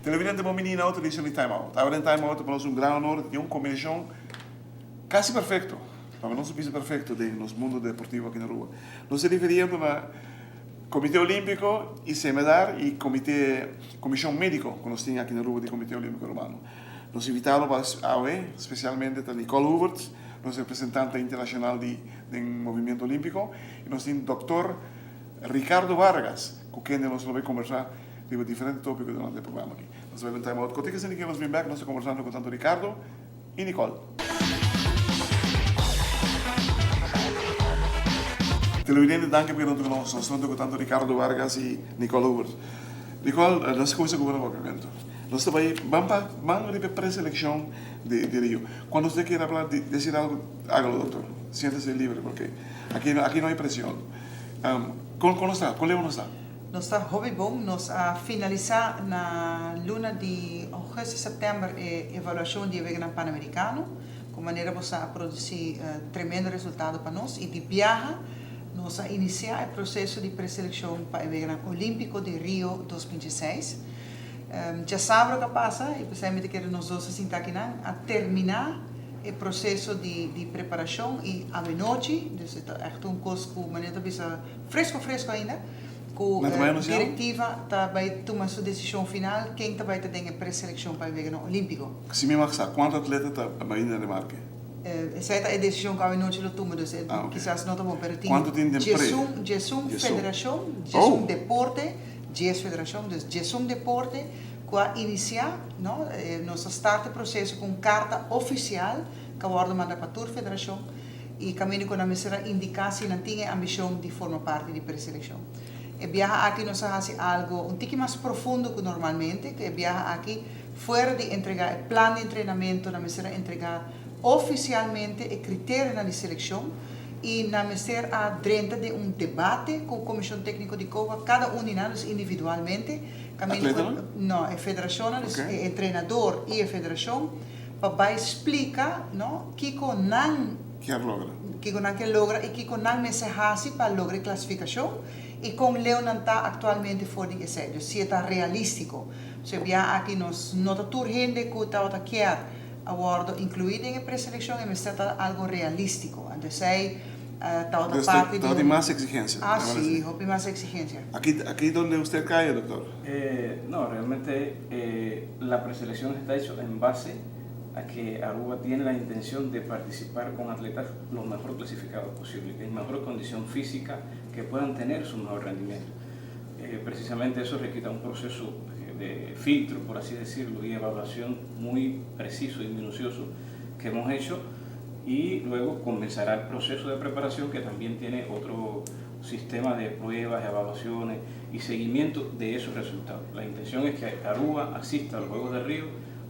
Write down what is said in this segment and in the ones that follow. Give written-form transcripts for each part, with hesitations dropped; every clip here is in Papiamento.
Televidente bon bini na otro edicion di Time Out. Awe den Time Out ta pa nos un gran honor di tin un combinacion casi perfecto, pa nos a bisa perfecto den nos mundo deportivo aki na Aruba. Nos ta refiriendo na Comité Olimpico y Cemedar y Comité, Comision Medico cu nos tin aki na Aruba di Comité Olimpico Arubano. Nos invitado pa awe specialmente ta Nicole Hoevertsz, nos representante internacional di den Movimiento Olimpico y nos tin Doctor Ricardo Vargas cu kende nos lo bay conversa riba diferente topico durante e programa aki. Nos ta bay un time out cortico asina ke nos bin bek nos ta conversando cu tanto Ricardo y Nicole. Televidente danki pa keda nos. Nos ta ku tanto Ricardo Vargas y Nicole Hoevertsz. Nicole, nos ta kuminsa ku bo na papiamento. Nos ta bai ban pa ban riba e preseleccion di di Rio. Cuando usted quiere hablar di decir algo, hágalo doctor. Siéntese libre porque aki aki no hay presion. Kon kon nos ta? Kon leu nos ta? Nos ta hopi bon. Nos a finalisa na luna di augustus, september e evaluacion di e Weganan Panamericano. Cu manera bo sa a produci tremendo resultado pa nos y di biaha nos a inicia e proceso di preseleccion pa e Weganan Olimpico di Rio 2016. Djasabra cu a pasa y pesey mi ta kere nos dos a sinta akinan a termina e proceso di di preparacion y awenochi, dus e ta echt un cos cu manera ta bisa Fresco fresco ainda cu directiva ta bay tuma su decision final ken ta bay ta den e preseleccion pa e Weganan Olimpico. Si mi mag sa, cuanto atleta ta bay na remarke? Esey ta e decision cu awenochi lo tuma, dus kisas no ta bon, pero tin Cuanto tin den pre? Djesun, djesun federacion, djesun deporte, djes federacion, dus djesun deporte cu a inicia, no, nos a start e proceso cu un carta oficial cu a wordo manda pa tur federacion. i kaminda ku nan mester a indiká si nan tin e ambishon di forma parti di preselekshon. E biaha aki nos a hasi algo un tiki mas profundo ku normalmente, ku e biaha aki fuera di entregá e plan di entrenamentu nan mester a entregá ofisialmente e kriterionan di selekshon i nan mester a drenta den un debate ku Komishon Tékniko di COA, kada un di nan, dus individualmente, kaminda ku, no, e federashonnan, dus e entrenador i e federashon. Pa bai splika no kiko nan Kier logra. Kiko nan ke logra i kiko nan mester hasi pa logra e klasifikashon i kon leu nan ta aktualmente for di esei. Dus si e ta realístiko. So e biaha aki nos no ta tur hende ku tabata kier a wòrdu inkluí den e preselekshon, e mester ta algu realístiko. Anto esei tabata Dus parti di tabatin un. mas eksigensia. Ah si, hopi mas eksigensia. Aki aki donde usted cae, doctor? No, realmente la preselección está hecho en base a que Aruba tiene la intención de participar con atletas lo mejor clasificados posible, en mejor condición física, que puedan tener su mejor rendimiento. Precisamente eso requita un proceso de filtro, por así decirlo, y evaluación muy preciso y minucioso que hemos hecho y luego comenzará el proceso de preparación que también tiene otro sistema de pruebas, evaluaciones y seguimiento de esos resultados. La intención es que Aruba asista a los Juegos de Río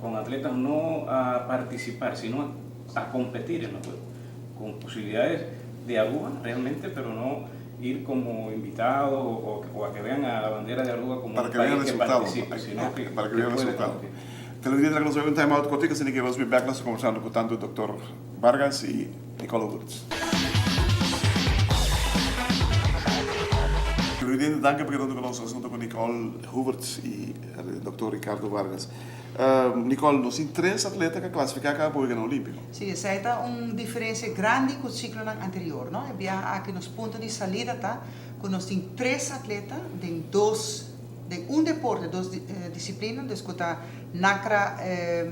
con atletas no a participar, sino a competir en los Juegos, con posibilidades de Aruba realmente, pero no ir como invitado o, o a que vean a la bandera de Aruba como Para un que vean país el que resultado. participe, sino que, Para que que vean el puede resultado. competir. Televidente, nos bay un time out cortico, asina que nos bin back nos conversando cu tanto Dr. Vargas y Nicole Hoevertsz. Televidente, danki pa keda hunto cu nos hunto cu Nicole Hoevertsz y Dr. Ricardo Vargas. Nicole, nos tin tres atleta cu a clasifica caba pa Weganan Olimpico. Si, esey ta un diferencia grandi cu ciclonan anterior, no? E biaha aki nos punto di salida ta cu nos tin tres atleta den dos, den un deporte, dos disciplina, dus cu ta Nacra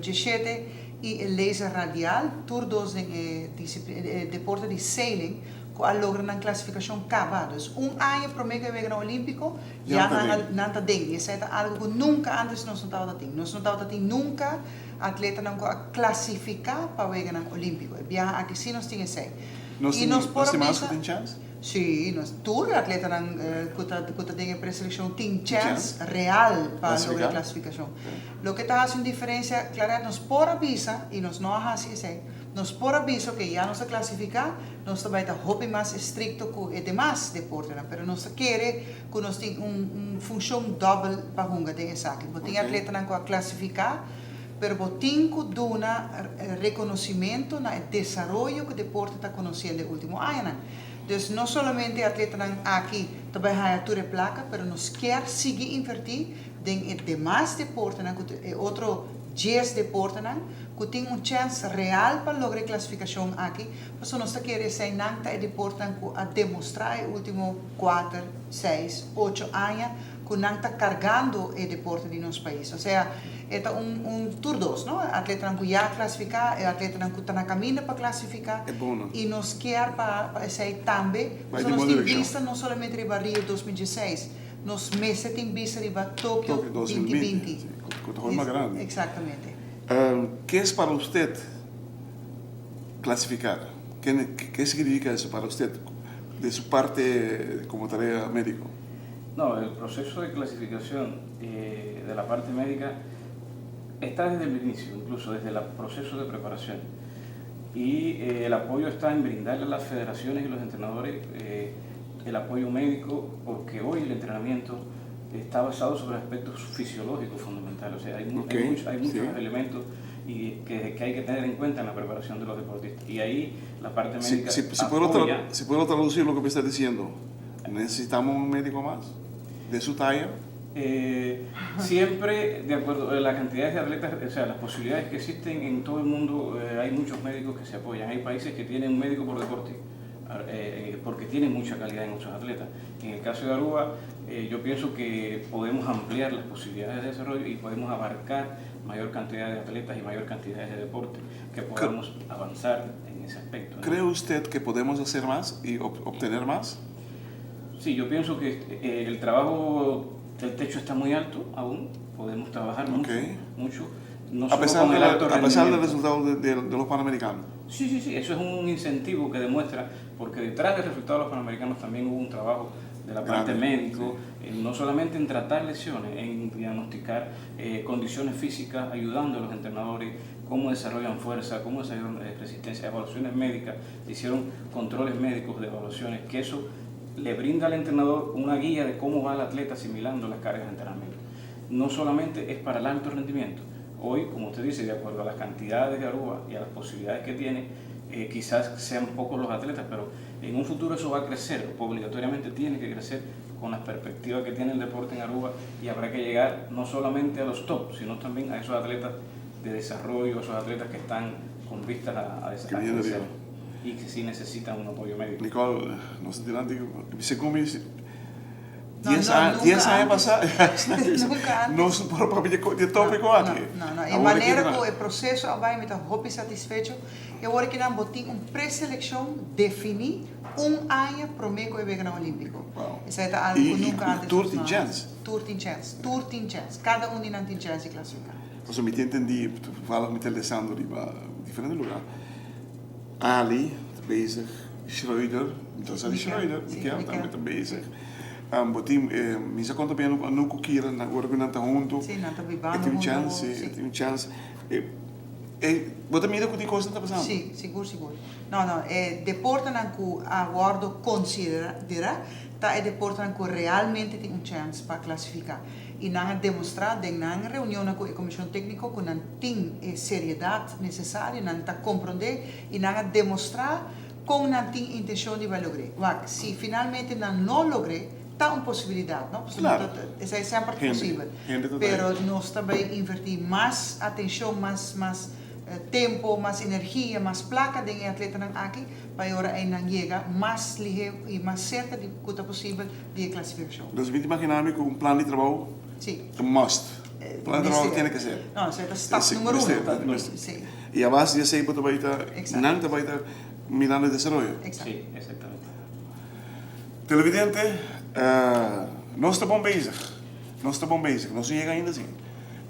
17 y e laser radial, tur dos den e e deporte di sailing, cu a logra nan clasificacion caba. Dus un aña prome cu e Weganan Olimpico, ya nan a nan ta den. Y esey ta algo cu nunca antes nos no tabata tin. Nos no tabata tin nunca atletanan cu a clasifica pa Weganan Olimpico. E biaha aki si nos tin esey. Nos Y tin nos por nos a tin mas cu bisa. tin chance? Sí, nos tur atletanan cu ta cu ta den e preseleccion tin Tin chance chance? real pa logra e Clasifica? clasificacion. Loke ta hasi un diferencia, Claret, nos por a bisa, y nos no a hasi esey, Nos por a bisa oke ya nos a klasifiká, nos ta bai ta hopi mas estrikto ku e demas deportenan, pero nos ta kere ku nos tin un un funshon dòbel pa hunga den esaki. Bo tin atletanan ku a klasifiká, pero bo tin ku duna rekonosimentu na e desaroyo ku deporte ta konosiendo e último añanan. Dus no solamente e atletanan aki ta bai haña tur e plaka, pero nos kier sigui invertí den e demas deportenan ku e otro dies deportenan ku tin un chèns real pa logra e klasifikashon aki, pasobra nos ta kere esei nan ta e deportenan ku a demostrá e último kuater, seis, ocho aña ku nan ta kargando e deporte di nos pais. Osea, e ta un un tur dos, no? Atletanan ku ya a klasifiká, e atletanan ku ta na kaminda pa klasifiká, i nos kier pa pa esei tambe, pasobra nos tin bista no solamente riba Rio 2016, nos mester tin bista riba Tokio 2020. Ku ta hopi mas grandi. Eksaktamente. Ke es para usted klasifiká? Ke significa eso para usted de su parte komo tarea médiko? No, el proceso de clasificación eh, de la parte médica está desde el inicio, incluso desde el proceso de preparación. Y eh, el apoyo está en brindarle a las federaciones y los entrenadores eh, el apoyo médico, porque hoy el entrenamiento está basado sobre aspectos fisiológicos fundamentales. O sea, hay, okay, hay, hay muchos sí. elementos y que, que, hay que tener en cuenta en la preparación de los deportistas. Y ahí la parte médica. Si, si, si, puedo, si puedo traducir lo que me está diciendo, ¿necesitamos un médico más de su talla? Eh, siempre, de acuerdo a la cantidad de atletas, o sea, las posibilidades que existen en todo el mundo, eh, hay muchos médicos que se apoyan. Hay países que tienen un médico por deporte, eh, porque tienen mucha calidad en muchos atletas. En el caso de Aruba, eh, yo pienso que podemos ampliar las posibilidades de desarrollo y podemos abarcar mayor cantidad de atletas y mayor cantidad de deporte, que podamos avanzar en ese aspecto, ¿no? ¿Cree usted que podemos hacer más y obtener más? Sí, yo pienso que eh, el trabajo, el techo está muy alto aún, podemos trabajar mucho, okay. mucho. No a, pesar de la, a pesar del resultado de, de, de los Panamericanos. Sí, sí, sí, eso es un incentivo que demuestra, porque detrás del resultado de los Panamericanos también hubo un trabajo de la parte Grande, médico, sí. eh, no solamente en tratar lesiones, en diagnosticar eh, condiciones físicas, ayudando a los entrenadores, cómo desarrollan fuerza, cómo desarrollan eh, resistencia, evaluaciones médicas, se hicieron controles médicos de evaluaciones, que eso le brinda al entrenador una guía de cómo va el atleta asimilando las cargas de entrenamiento. No solamente es para el alto rendimiento. Hoy, como usted dice, de acuerdo a las cantidades de Aruba y a las posibilidades que tiene, eh, quizás sean pocos los atletas, pero en un futuro eso va a crecer, obligatoriamente tiene que crecer con las perspectivas que tiene el deporte en Aruba y habrá que llegar no solamente a los top, sino también a esos atletas de desarrollo, a esos atletas que están con vistas a, a, a crecer y que sí necesitan un apoyo médico. Nicole, nos dilanti segun mi dies aña dies aña pasa nos por papia di e topico aki. No, no, e manera cu e proceso a bay mi ta hopi satisfecho y awor ki nan bo tin un preseleccion defini un aña prome cu e weganan olimpico. Esey ta algo cu nunca antes nos no. Y tur tin chance. Tur tin chance, tur tin chance, cada un di nan tin chance di clasifica. Pasobra mi ta entendi, toevallig mi ta lesando riba diferente lugar. Ali ta bezig, Schreuder, mi ta sa di Schreuder, Mikel tambe ta bezig. Bo tin, mi sa konta bien Anouk ku Kira nan ora ku nan ta huntu. Sí, nan ta bibando huntu. E tin un chance, sí, e tin un chance. Bo ta mira ku tin kosnan ta pasando? Sí, sigur, sigur. No, no, e deportenan ku a wòrdu konsiderá ta e deportenan ku realmente tin un chance pa klasifiká. I nan a demostrá den nan reunionnan ku e komishon tékniko ku nan tin e seriedat nesesario, nan ta komprondé i nan a demostrá kon nan tin intenshon di bai logr'é. Wak, si finalmente nan no logr'é, ta un posibilidat, no? Pasobra no ta, esei semper ta posibel. Pero nos ta bai invertí mas atenshon, mas, mas tempo, mas energia, mas plaka den e atletanan aki pa e ora ei nan yega mas lihé i mas serka di ku ta posibel di e klasifikashon. Dus mi ta imaginá mi ku un plan di trabou ta must. Plan di trabou tiene ke ser. No, esei ta stap numero uno. Sí. I a base di esei bo ta bai ta, nan ta bai ta mirando e desaroyo. Exacto. Sí, exactamente. Televidente, nos ta bon bezig. Nos ta bon bezig. Nos no yega ainda si.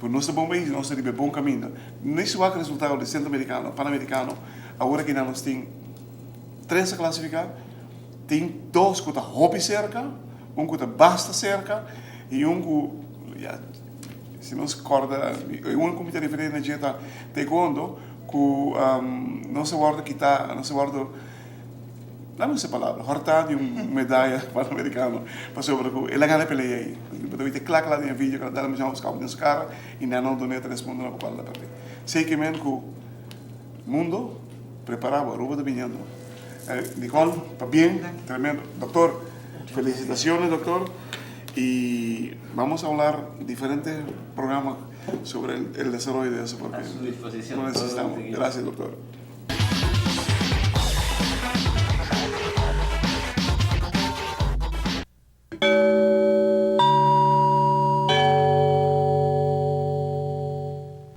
Pero nos ta bon bezig, nos ta riba e bon kaminda. Ni si wak resultado di Centroamericano, Panamericano, awor aki nan nos tin tres a klasifiká. Tin dos ku ta hopi serka, un ku ta basta serka i un ku ya si nos kòrda e un ku mi ta referí na dje ta taekwondo. Cu nos a wordo kita, nos a wordo, dame esa palabra, horta di un medaya panamericano, pasobra cu el a gana e pelea ey. Bo ta wita cla cla den e video cu el a dal Michelle Scout den su cara y nan no dun'e tres punto pa cual el a perde. Sey ke men cu mundo prepara bo, Aruba ta biniendo. Nicole, pabien, tremendo. Doctor, felicitaciones doctor y vamos a hablar diferente programa sobre el desarrollo de eso porque A su disposición. Lo necesitamos. Gracias, doctor.